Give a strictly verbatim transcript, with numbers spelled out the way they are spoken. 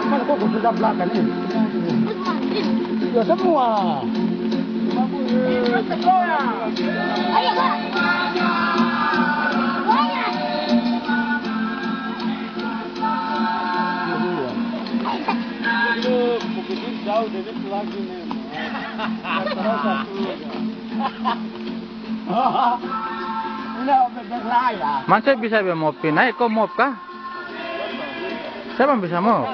Kan kok sudah belakang ini? Ya semua. Mancai bisa be mop ini, ko mop kah? Siapa yang bisa mop?